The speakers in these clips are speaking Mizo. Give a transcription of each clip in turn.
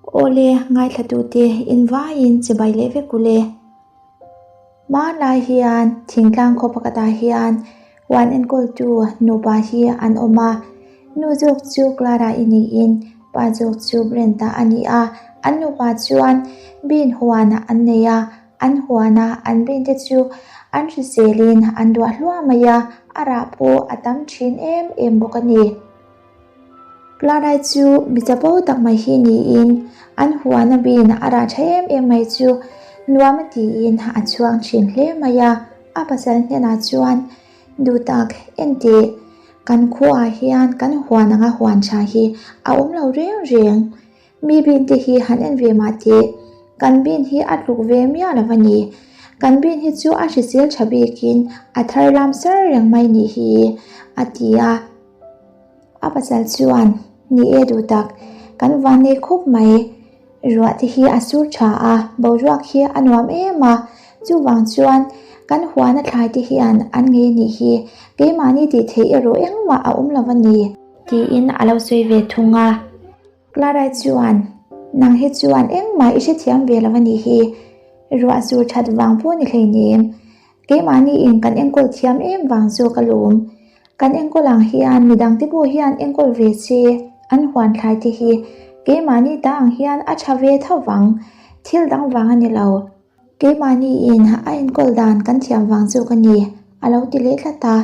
Awle, ngaithlatute invaiin chibai leh vek ule. Hmanlai hian thingtlang khaw pakhatah hian huan enkawltu nupa hi an awm a, nu zawk chu Clara-i niin pa zawk chu Brent-a a ni a, an nupa chuan bean huan an nei a, an huana an bean te chu an hriselin an duah hluah mai a, a rah pawh a tam thin em em bawk a ni. Clara chu mi chapo tak mai hi niin an huan a bin a rah tha em em mai chu nuam a tiin a chhuang thin hle mai a, a pasal hnenah chuan duh tak enteh kan khuaah hian kan huan anga huan tha hi a awm lo reng reng, mi bin te hi han en ve mah teh kan bin hi a tluk ve miah lo a ni, kan bin hi chu a hrisel tha bikin a thar lam sar reng mai nih hi a ti a. A pasal chuan, Ni e duh tak, kan van nei khup mai. Ruah te hi a sur tha a, boruak hi a nuam em a, chuvang chuan kan huana thlai te hian an ngei nih hi keimahni tih theih erawh engmah a awm lo a ni. Tiin a lo sawi ve thung a. Clara chuan, Nang hi chuan engmah i hrethiam ve lo a nih hi, ruah sur that vang pawh ni hleinem, Keimahni in kan enkawl thiam em vang zawk alawm. Kan enkawl ang hian midang te pawh hian enkawl ve che an huan thlai te hi keimahni ta ang hian a tha ve tho vang, thil dang vang a ni lo. Keimahni in a enkawl dan kan thiam vang zawk a ni, a lo ti leh tlat a.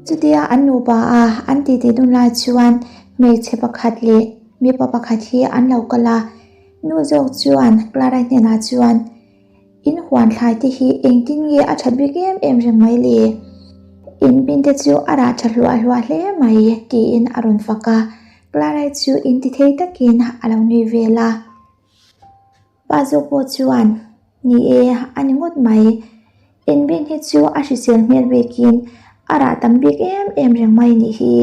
Chutia an nupa a an titi dun lai chuan hmeichhe pakhat leh mipa pakhat hi an lo kal a, nu zawk chuan Clara hnenah chuan, In huan thlai te hi engtin nge a that bik em em reng mai le? In pin te chu a rah tha hluah hluah hle mai tiin a rawn fak a, Clara chu inti thei takin a lo nui vel a. Pa zawk pawh chuan, Ni e, a ni ngawt mai. Inbin hi chu a hrisel hmel bikin a rah tam bik em em reng mai nih hi.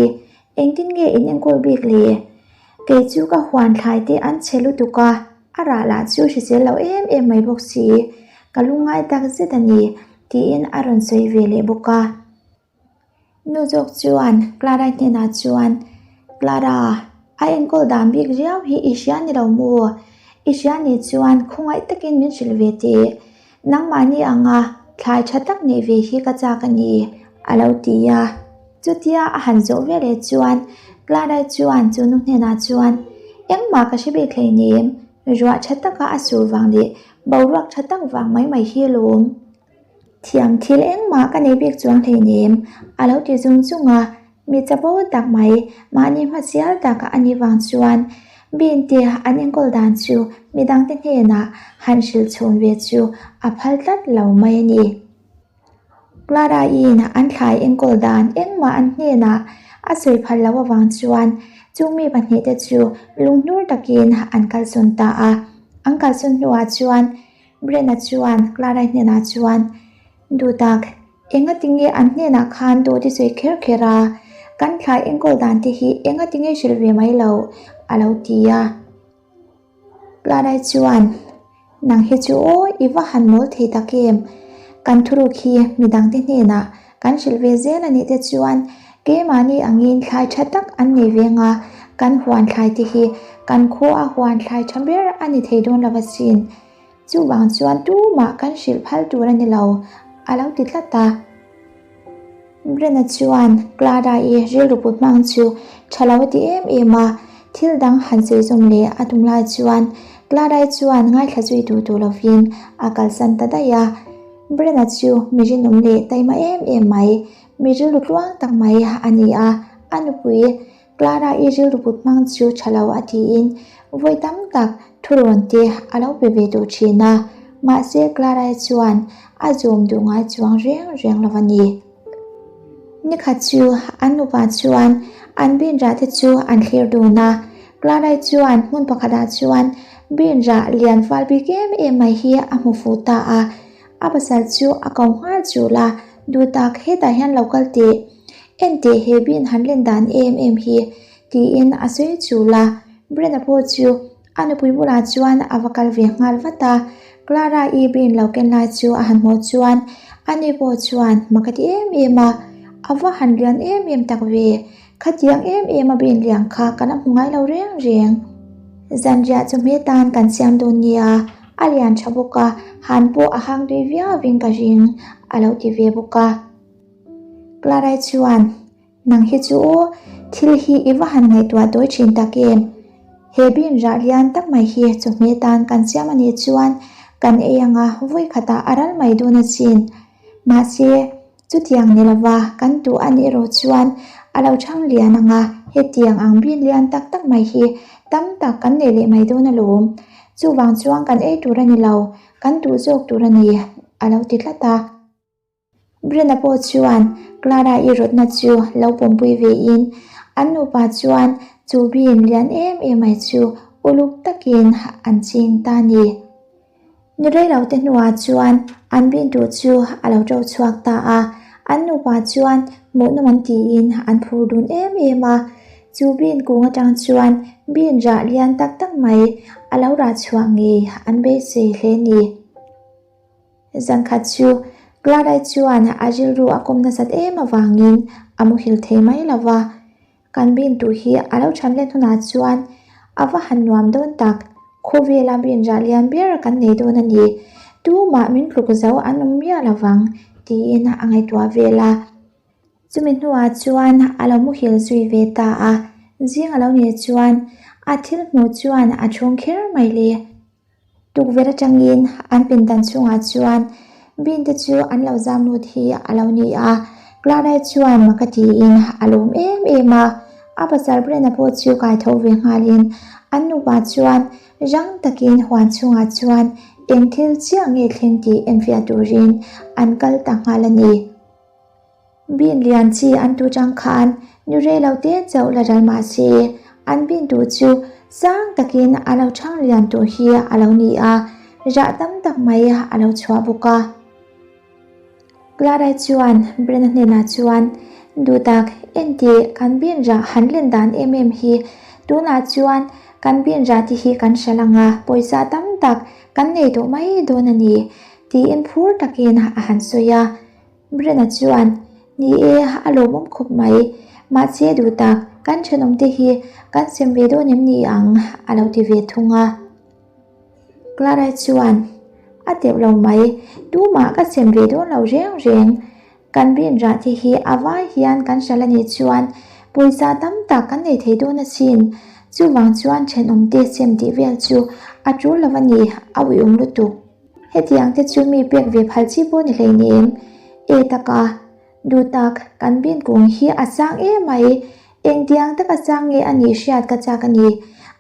Engtin nge in enkawl bik le? Kei chu ka huan thlai te an chhe lutuk a, a rah lah chu hrisel lo em em mai bawk si. Ka lungngai tak zet a ni, tiin a rawn sawi ve leh bawk a. Nu zawk chuan Clara hnenah chuan, Clara, a enkawl dan bik riau hi i hria ni lo maw? I hria nih chuan khawngaih takin min hrilh ve teh. Nangmahni anga thlai tha tak neih ve hi ka chak a ni, a lo ti a. Chutia a han zawh veleh chuan Clara chuan chu nu hnenah chuan, Engmah ka hre bik hleinem, ruah tha taka a sur vang leh boruak tha tak vang mai mai hi lawm. Thiam thil engmah ka nei bik chuang hleinem, a lo ti zung zung a, mi chapo tak mai, mahni hmasial tak a nih vang chuan Binte an enkawl dan chu midangte hnenah han hrilh chhun ve chu a phal tlat lo mai a ni. Clara-in an thlai enkawl dan engmah an hnenah a sawi phal loh avang chuan chung mi pahnihte chu lunghnur takin an kalsawn ta a, an kalsawn hnuah chuan Brenna chuan Clara hnenah chuan, Duhtak, engati nge an hnenah khan dawt i sawi kher kher a? Kan thlai enkawl dan te hi engati nge hrilh ve mai lo? a lo ti a. Clara chuan, Nang hi chu aw, i va han mawl thei tak em? Kan thuruk hi midangte hnenah kan hrilh ve zel a nih te chuan keimahni angin thlai tha tak an nei ve anga, kan huan thlai te hi kan khua huan thlai tha ber a ni thei dawn lo asin. Chuvang chuan tumah kan hrilh phal tur a ni lo, a lo ti tlat a. Brenna chuan Clara-i rilru put hmang chu tha lo a ti em em a, thil dang han sawi zawm leh a tum lai chuan Clara-i chuan ngaithla zui duh duh lovin a kalsan ta daih a. Brenna chu mi rinawm leh taima em em mai, mi rilru tluang tak mai a ni a, a nupui Clara i rilru put hmang chu tha lo a tiin vawi tam tak thurawn te a lo pe ve duh thin a, mahse Clara-i chuan a zawm duh ngai chuang reng reng lo a ni. Nikhat chu an nupa chuan an bin rah te chu an thlir dun a, Clara-i chuan hmun pakhatah chuan bin rah lian fal bik em em mai hi a hmu fuh ta a, a pasal chu a ko nghal chul a, duh tak hetah hian lo kal teh. Enteh he bin han len dan em em hi, tiin a sawi chul a. Brenda pawh chu a nupui bulah chuan a va kal ve nghal vat a. Clara-i bin lo ken lai chu a han hmuh chuan ani pawh chuan mak a ti em em a, A va han lian em em tak ve, khatiang em em a bin lian kha ka la hmu ngai lo reng reng. Zanriah chawhmeh tan kan siam dawn nia, a lian tha bawk a, han pawh a hang tui viauvin ka ring, a lo ti ve bawk a. Clara-i chuan, Nang hi chu aw, thil hi i va han ngaihtuah tawi thin tak em? He bean rah lian tak mai hi chawhmeh tan kan siam a nih chuan kan ei anga vawi khatah a ral mai dawn asin. Mahse, chutiang ni lova kan duh a nih erawh chuan a lo chhang lian anga hetiang ang bean lian tak tak mai hi tam tak kan nei leh mai dawn alawm. Chuvang chuan kan ei tur a ni lo, kan duh zawk tur a ni, a lo ti tlat a. Brenda pawh chuan Clara-i rawtna chu lo pawmpui vein an nupa chuan chu bean lian em em mai chu uluk takin an ching ta a ni. Ni reilo te hnuah chuan an bean tur chu a lo ṭo chhuak ta a, an nupa chuan hmuhnawm an tiin an phur dun em em a. Chu bean kung atang chuan bean rah lian tak tak mai a lo rah chhuah ngei an beisei hle a ni. Zankhat chu Clara-i chuan a rilru a kawm nasat em avangin a muhil thei mai lo va, kan bin tur hi a lo than let hunah chuan a va han nuam dawn tak, khawvela bin rah lian ber kan nei dawn a ni, tumah min tluk zo an awm miah lo vang tiin a ngaihtuah vel a. Chumi hnuah chuan a lo muhil zui ve ta a, zing a lo nih chuan a thil hmuh chuan a chhung kher mai le. Tukverh atangin an pindan chhungah chuan bin te chu an lo zam lut hi a lo ni a, Clara-i chuan mak a tiin a lawm em em a, a pasal Brenda pawh chu kai tho ve nghalin an nupa chuan rang takin huan chhungah chuan eng thil chiah nge thleng tih enfiah turin an kal ta nghal a ni. Bin lian chi an tu chang khan nu rei lo te chauh la ral mah se, an bin tu chu sang takin a lo chhang lian tawh hi a lo ni a, rah tam tak mai a lo chhuah bawk a. Clara chuan Brenna hnenah chuan, Duhtak, entih kan bin rah han len dan em em hi, tunah chuan kan bin rah te hi kan hral ang a, pawisa tam tak kan nei tawh mai dawn a ni, tiin phur takin a han sawi a. Brenna chuan, Ni e, a lawmawm khawp mai. Mahse duh tak, kan thenawmte hi kan sem ve dawn em ni ang? a lo ti ve thung a. Clara chuan, A teuh lo mai, tumah ka sem ve dawn lo reng reng. Kan rin rah te hi a vai hian kan hral a nih chuan pawisa tam tak kan nei thei dawn asin. Chuvang chuan thenawmte sem tih vel chu a tul lo a ni, a uiawm lutuk. Hetiang te chu mi pek ve phal chi pawh ni hleinem. E taka, duh tak, kan bin kung hi a sang em mai. Engtiang taka sang nge a nih hriat ka chak a ni.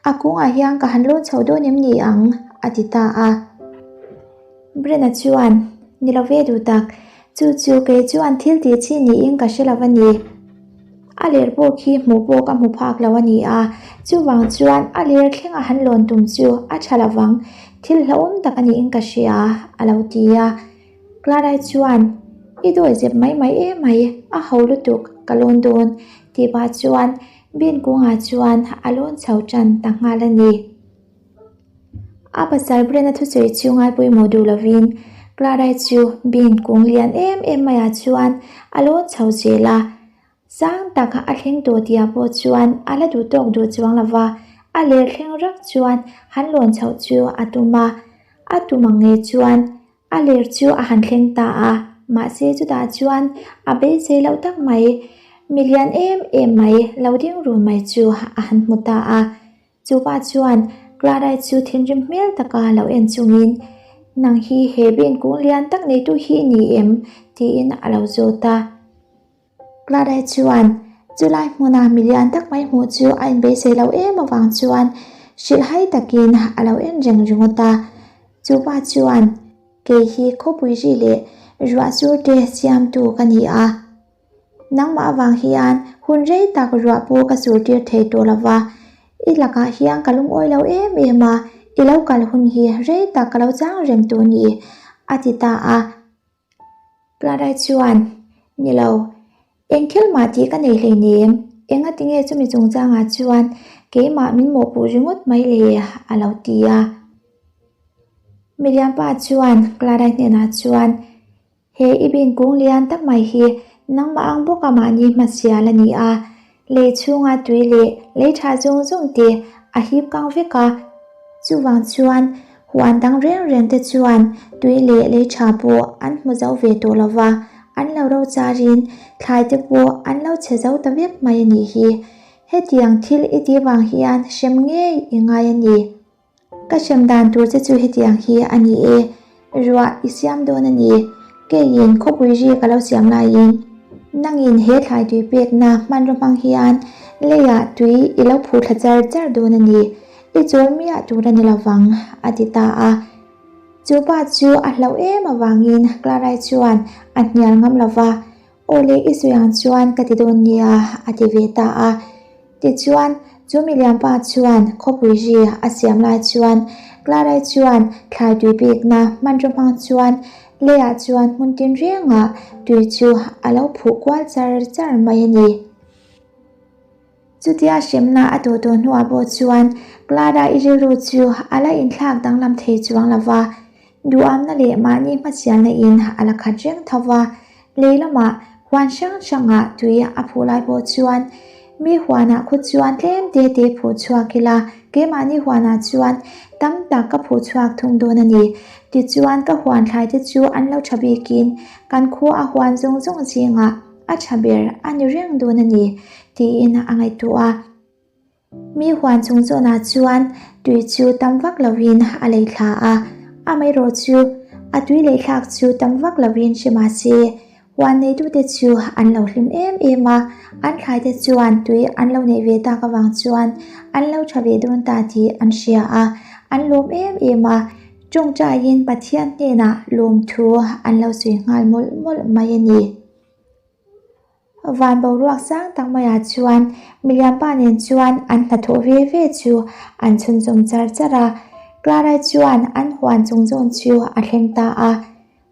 A kungah hian ka han lawn chho dawn em ni ang? a ti ta a. Brenna chuan, Ni lo ve duh tak, chu chu kei chuan thil tih chi niin ka hre lo a ni. A ler pawh khi hmuh pawh ka hmu phak lo a ni a, chuvang chuan a ler thlenga han lawn tum chu a tha lo vang, thil hlauhawm tak a niin ka hria, a lo ti a. Clara-i chuan, I dawi zep mai mai em mai, a ho lutuk, ka lawn dawn, tih pah chuan bin kungah chuan a lawn chho tan ta nghal a ni. A pasal Brenna thusawi chu ngaipawimawh duh lovin Clara-i chu bin kung lian em em maiah chuan a lawn chho zel a. Sang tak a thleng tawh tihah pawh chuan a la duh tawk duh chuang lo va, a ler thleng rak chuan han lawn chhoh chu a tum a. A tum ang nge chuan a ler chu a han thleng ta a, mahse chutah chuan a beisei loh tak mai, mi lian em em mai lo ding run mai chu a han hmu ta a. Chu pa chuan Clara chu thinrim hmel taka lo en chungin, Nang hi he bin kung lian tak neitu hi i ni em? tiin a lo zawt a. Clara chuan chulai hmuna mi lian tak mai hmuh chu a inbeisei lo em avang chuan hrilhhai takin a lo en reng ringawt a. Chu pa chuan, Kei hi khawpui ri leh ruah sur te siamtu ka ni a. Nangmah avang hian hun rei tak ruah pawh ka sur tir thei tawh lo va, i lakah hian ka lungawi lo em em a, i lo kal hun hi rei tak ka lo chang reng tur ni, a ti ta a. Clara chuan, Ni lo, eng thil mah tih ka nei hleinem, enga tinge chumi chungchangah chuan keimah min mawhpuh ringawt mai le, a lo ti a. Milianpa chuan Clara hnenah chuan, He i bin kung lian tak mai hi nangmah ang bawka mahni hmasial a ni a, lei chhunga tui leh lei tha zawng zawng te a hip kang vek a. Chuvang chuan huan dang reng reng te chuan tui leh lei tha pawh an hmu zo ve tawh lo va, an lo ro charin thlai te pawh an lo chhe zo ta vek mai a nih hi. Hetiang thil i tih vang hian hrem ngei i ngai a ni. Ka hrem dan tur che chu hetiang hi a ni e, ruah i siam dawn a ni, keiin khawpui ri ka lo siam laiin nangin he thlai tui pekna hmanraw hmang hian leiah tui i lo phuh thla char char dawn a ni, i chawl miah tur a ni lovang a ti ta a. Chu pa chu a hlauh em avangin Clara-i chuan a hnial ngam lova, Aw le i sawi ang chuan ka ti dawn nia a ti ve ta a. Tichuan, chu miliam pa chuan khawpui ri a siam lai chuan Clara-i chuan thlai tui bikna hmanraw hmang chuan leiah chuan hmun tinrengah tui chu a lo phuh kual char char mai a ni. Chutia hremna a tawh tawh hnuah pawh chuan Clara-i rilru chu a la inthlak danglam thei chuang lo va, duhamna leh mahni hmasialna in a la khat reng tho va. Lei lamah huan hrang hrangah tui a phuh lai pawh chuan mi huanah khu chuan tlem te te phuh chhuak ila, keimahni huanah chuan tam tak ka phuh chhuak thung dawn a ni. Tichuan ka huan thlai te chu an lo tha bikin kan khua a huan zawng zawng zingah A tha ber a ni reng dawn a ni, tiin a ngaihtuah a. Mi huan chung zawnah chuan tui chu tam vak lovin a lei thla a, amaherawh chu a tui lei thlak chu tam vak lovin hre mah se, huan neitute chu an lo hlim em em a, an thlaite chuan tui an lo neih ve tak avang chuan an lo tha ve dawn ta tih an hria a, an lawm em em a. Tawngtaiin Pathian hnenah lawmthu an lo sawi nghal mawlh mawlh mai a ni. Van boruak sang tak maiah chuan milianpa nen chuan an hnathawh ve ve chu an chhunzawm char char a. Clara chuan an huan chung zawn chu a thleng ta a.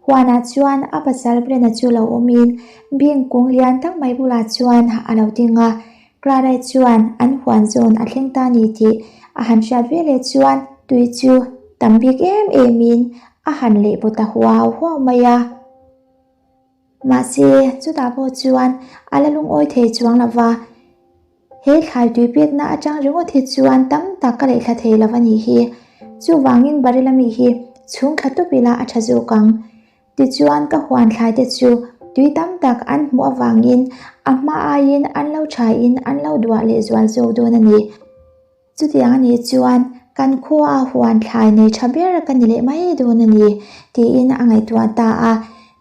Huanah chuan a pasal Brena chu lo awmin bing kung lian tak mai bulah chuan a lo ding a. Clara chuan an huan zawn a thleng ta ni tih a han hriat veleh chuan tui chu tam bik em emin a han leh baw ta huau huau mai a. Mahse, chutah pawh chuan a la lungawi thei chuang lo va, he thlai tui pekna atang ringawt hi chuan tam tak ka leihthla thei lo a nih hi. Chuvangin Barila mi hi chhung thla tawp ila a tha zawk ang. Tichuan ka huan thlai te chu tui tam tak an hmuh avangin a hma aiin an lo thain an lo duah lehzual zawk dawn a ni. Chutiang a nih chuan kan khua huan thlai nei tha ber ka ni leh mai dawn a ni, tiin a ngaihtuah ta a.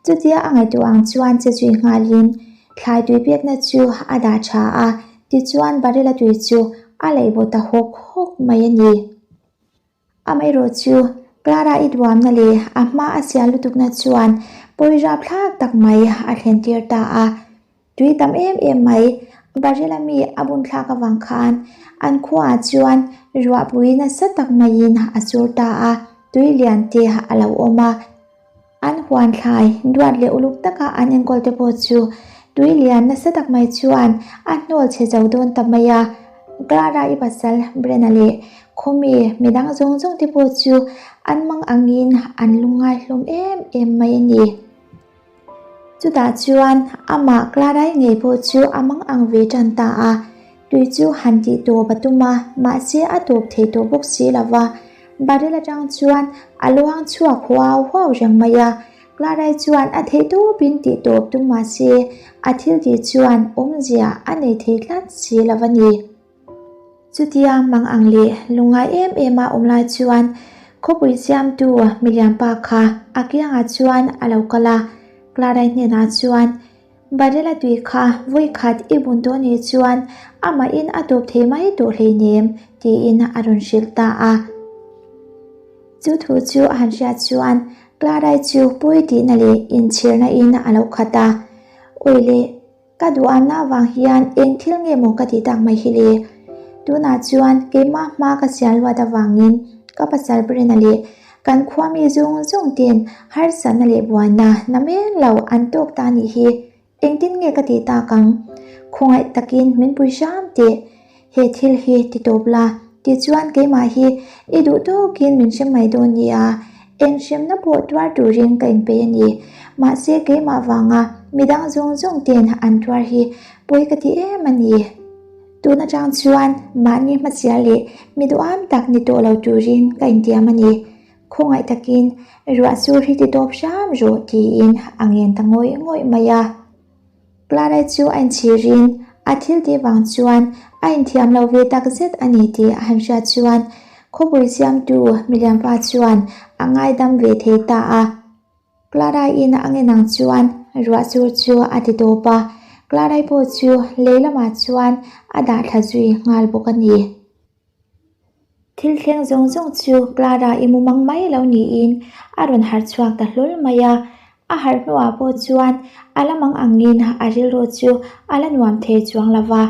Chutia a ngaihtuah ang chuan che zui nghalin thlai tui pekna chu a dah tha a, tichuan barrel-a tui chu a leih baw ta hawk hawk mai a ni. Amaherawh chu Clara-i duamna leh a hma a sial lutukna chuan pawi rapthlak tak mai a thlen tir ta a. Tui tam em em mai, barrel-a mi a bun thlak avang khan an khuaah chuan ruahpui nasa tak maiin a sur ta a, tui lian te a lo awm a. An huan thlai duat leh uluk taka an enkawl te pawh chu tui lian nasa tak mai chuan a hnawl chhe zo dawn ta mai a. Clara-i pasal Brenna leh khawmi midang zawng zawng te pawh chu an mang angin an lungngai hlawm em em mai a ni. Chutah chuan amah Clara-i ngei pawh chu a mang ang ve tan ta a. Tui chu han tih tawp a tum a, mahse a tawp thei tawh bawk si lo va. Barrel atang chuan a luang chhuak huau huau reng mai a. Clara-i chuan a theih tawpin tih tawp tum mahse a thil tih chuan awmzia a nei thei tlat si lo a ni. Chutia mang ang leh lungngai em em a awm lai chuan khawpui siamtu milianpa kha a kiangah chuan a lo kal a, Clara-i hnenah chuan, Barrel-a tui kha vawi khat i bun tawh nih chuan amahin a tawp thei mai tawh hleinem, tiin a rawn hrilh ta a. Chu thu chu a han hriat chuan Clara-i chu pawi tihna leh inchhirna in a lo khat a, Awi le, Ka duhna avang hian eng thil nge maw ka tih tak mai hi le? Tunah chuan keimah hma ka sial luat avangin ka pasal Brena leh kan khua mi zawng zawng ten harsatna leh buaina na men lo an tawk ta nih hi engtin nge ka tih tak ang? Khawngaih takin min pui hram teh. He thil hi ti tawp la, tichuan keimah hi i duh tawkin min hrem mai dawn nia, eng hremna pawh tuar turin ka inpeih a ni. Mahse keimah vanga midang zawng zawng ten an tuar hi pawi ka ti em a ni. Tun atang chuan mahni hmachhia leh mi duham tak ni tawh lo turin ka intiam a ni. Khawngaih takin ruah sur hi ti tawp hram rawh tiin a ngen ta ngawih ngawih mai a. Clara chu a inchhirin a thil tih vang chuan a inthiam lo ve tak zet a ni tih a han hriat chuan khawpui siamtu milianpa chuan a ngaidam ve thei ta a. Clara-in a ngen ang chuan ruah sur chu a ti tawp a, Clara-i pawh chu lei lamah chuan a dah thla zui nghal bawk a ni. Thil thleng zawng zawng chu Clara-i mumang mai lo niin a rawn harh chhuak ta hlawl mai a, a harh hnuah pawh chuan a la mang angin a rilru chu a la nuam thei chuang lo va,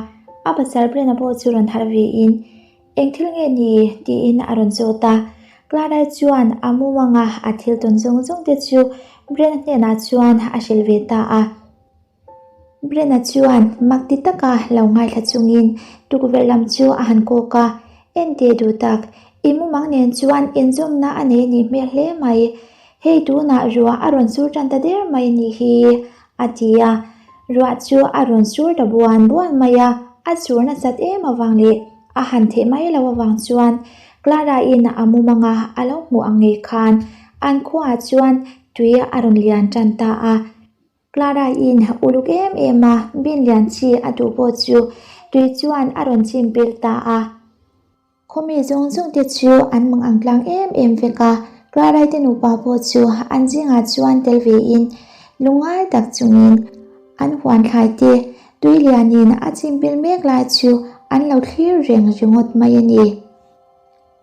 a pasal Brent-a pawh chu rawn harh vein Eng thil nge ni? tiin a rawn zawt a. Clara chuan a mumanga a thil tawn zawng zawng te chu Brent-a hnenah chuan a hrilh ve ta a. Brent-a chuan mak ti taka lo ngaithla chungin tukverh lam chu a han kawk a, Enteh duh tak, i mumang nen chuan inzawmna a nei nih hmel hle mai. Hei tunah ruah a rawn sur tan ta der mai nih hi, a ti a. Ruah chu a rawn sur ta buan buan mai a, a sur nasat em avang leh a han theih mai lo avang chuan Clara-in a mumanga a lo hmuh ang ngei khan an khuaah chuan tui a rawn lian tan ta a. Clara-in uluk em em a bin lian chi a duh pawh chu tui chuan a rawn chim pil ta a. Khawmi zawng zawng te chu an mang ang tlang em em vek a, Clara-i te nupa pawh chu an zingah chuan tel vein lungngai tak chungin an huan thlai te tui lianin a chim pil mek lai chu an lo thlir reng ringawt mai a ni.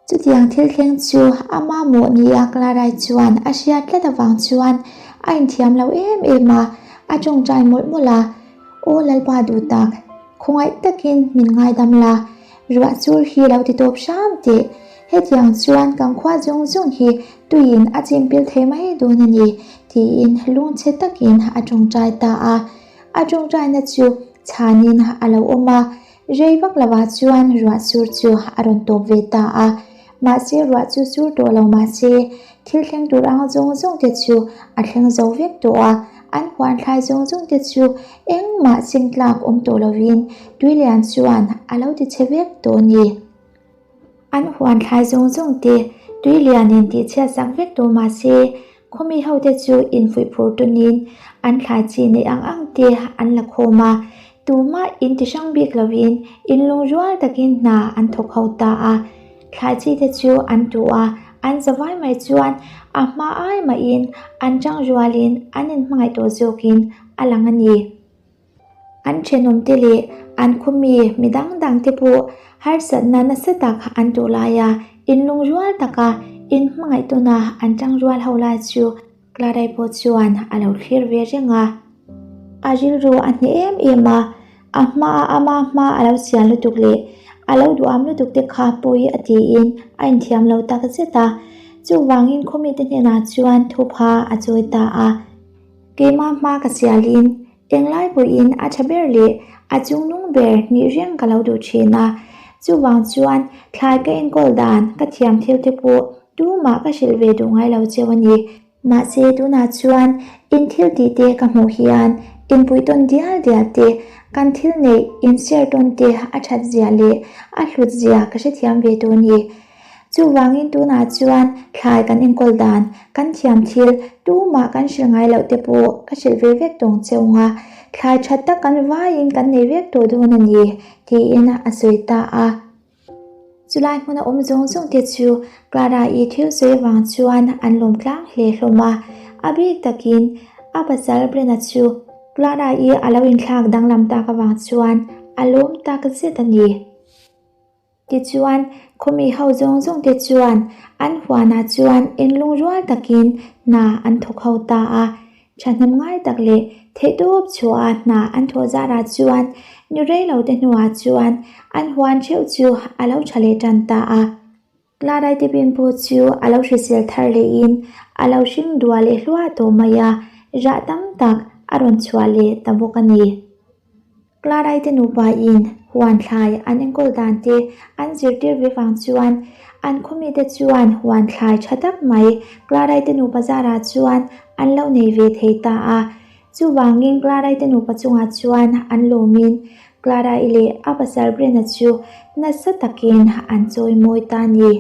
Chutiang thil thleng chu a mamawh nia Clara-i chuan a hriat tlat avang chuan a inthiam lo em em a, a tawngtai mawlh mawlh a, Aw Lalpa duh tak, khawngaih takin min ngaidam la, ruah chur hi lo ti tawp hram teh, hetiang chuan kan khua zawng zawng hi tuiin a chimpil thei mai dawn a ni, tiin lungchhe takin a tawngtai ta a. A tawngtaina chu chhanin a lo awm a, Rei vak lovah chuan ruah sur chu a rawn tawp ve ta a, mahse ruah chu sur tawh lo mahse thil thleng tur ang zawng zawng te chu a thleng zo vek tawh a, an huan thlai zawng zawng te chu engmah ching tlak awm tawh lovin tui lian chuan a lo ti chhe vek tawh a ni. An huan thlai zawng zawng te tui lianin tih chhiat sak vek tawh mahse Khawmi hote chu infuih phur tunin an thlai chi neih ang ang te an la khawm a, tumah in ti hrang bik lovin in lungrual takin hna an thawk ho ta a. Thlai chi te chu an tuh a, an zavai mai chuan a hma ai mahin an tang rualin an inhmangaih tawh zawkin a lang a ni. An thenawmte leh an khawmi mi dang dangte pawh harsatna nasa tak an tawh laia inlungrual taka inhmangaih tawna an tangrual ho lai chu Clarai pawh chuan a lo thlir ve reng a. A rilru a hneh em em a, a hmaa ama hma a lo sian lutuk leh a lo duham lutuk te kha pawi a tiin a inthiam lo tak zet a. Chuvangin khawmite hnenah chuan thupha a chawi ta a. Keimah hma ka sialin englai pawhin a tha ber leh a chungnung ber nih reng ka lo duh thin a, chuvang chuan thlai ka enkawl dan ka thiam thil te pawh tumah ka hrilh ve duh ngai lo cheu a ni. Mahse tunah chuan in thil tih te ka hmuh hian inpuih tawn dial dial te, kan thil neih in share tawn te a that zia leh a hlut zia ka hrethiam ve tawh a ni. Chuvangin tunah chuan thlai kan enkawl dan, kan thiam thil, tumah kan hrilh ngai loh te pawh ka hrilh ve vek tawng cheu nga, thlai tha tak kan vaiin kan nei vek tawh dawn a ni, tiin a sawi ta a. Chulai hmuna awm zawng zawng te chu Clara-i thil sawi avang chuan an lawm tlang hle hlawm a, a bik takin a pasal Brent-a chu Clara-i a lo inthlak danglam tak avang chuan a lawm tak zet a ni. Tichuan, khawmi ho zawng zawng te chuan an huanah chuan inlungrual takin hna an thawk ho ta a. Thahnem ngai tak leh theihtawp chhuaha hna an thawh zarah chuan ni rei lo te hnuah chuan an huan theuh chu a lo tha leh tan ta a. Clarai te pin pawh chu a lo hrisel thar lehin a lo hring duah leh hluah tawh mai a, rah tam tak a rawn chhuah leh ta bawk a ni. Clarai te nupa in huan thlai an enkawl dan te an zirtir ve vang chuan an khawmi te chuan huan thlai tha tak mai Clarai te nupa zarah chuan an lo nei ve thei ta a. Chuvangin Clarai te nupa chungah chuan an lawmin. Clara-i leh a pasal Brenna chu nasa takin an chawimawi ta a ni.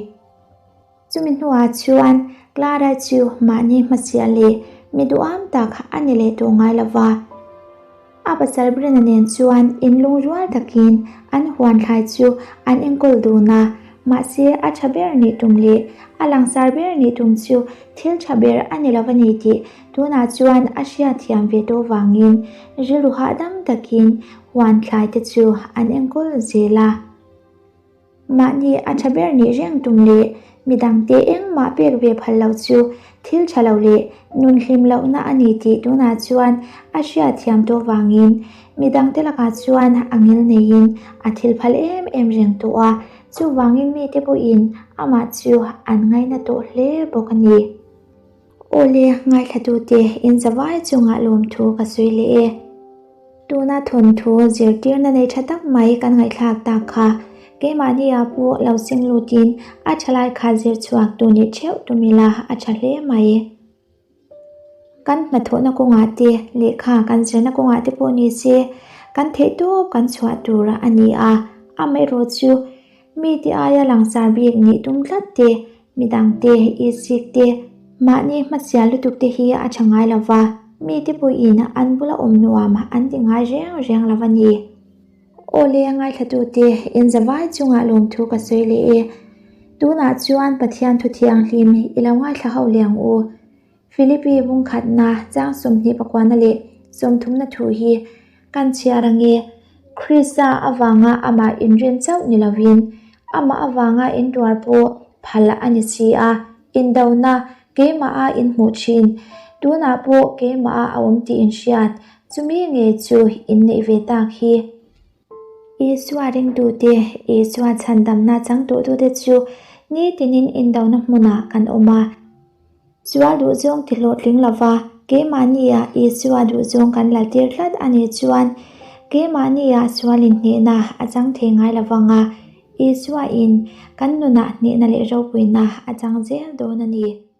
Chumi hnuah chuan Clara chu mahni hmasiah leh mi duham tak a ni leh tawh ngai lo va. A pasal Brenna nen chuan inlungrual takin an huan thlai chu an enkawl dun a, mahse a tha ber nih tum leh a langsar ber nih tum chu thil tha ber a ni lo a ni tih tunah chuan a hriatthiam ve tawh vangin rilru hahdam takin huan thlai te chu an enkawl zel a. Mahni a tha ber nih reng tum leh midangte engmah pek ve phal lo chu thil tha lo leh nun hlim lohna a ni tih tunah chuan a hriatthiam tawh vangin midangte lakah chuan a ngil neiin a thil phal em em reng tawh a, chuvangin mite pawhin amah chu an ngaina tawh hle bawk a ni. Awle, ngaithlatute inzavai chungah lawmthu ka sawi leh e. Tuna thawnthu zirtirna nei tha tak mai kan ngaihthlak tak kha keimahnia pawh lo seng lutin a thalai kha zir chhuak tu nih theuh tum ila a tha hle mai. Kan hnathawhna kawngah te, lehkha kan zirna kawngah te pawh ni se kan theihtawp kan chhuah tur a ni a, amaherawh chu Mite aia langsar bik nih tum tlat te, midangte, isik te, mahni hmasial lutuk te hi a tha ngai lo va, mite pawhin an bula awm nuam an ti ngai reng reng lo a ni. Awle ngaithlatute, inzavai chungah lawmthu ka sawi leh e. Tunah chuan Pathian thu thianghlim i lo ngaithla ho leh ang u. Philippi bungkhatna chang 20 pakuana leh sawmthumna thu hi kan chhiar ange. Krista avanga amah inrin chauh ni lovin, amah avanga intuar pawh phal a ni si a, indona keimaha inhmuh thin, tunah pawh keimaha a awm tih inhriat, chumi ngei chu inneih ve tak hi. Isua ringtute, Isua chhandamna chang tuhtute chu nitinin indona hmunah kan awm a. Sual duhzawng ti hlawhtling lova keimahnia Isua duhzawng kan la tir tlat a nih chuan keimahnia sualin hnehna a chang thei ngai lovang a, Isuain kan nunah hnehna leh ropuina a chang zel dawn a ni.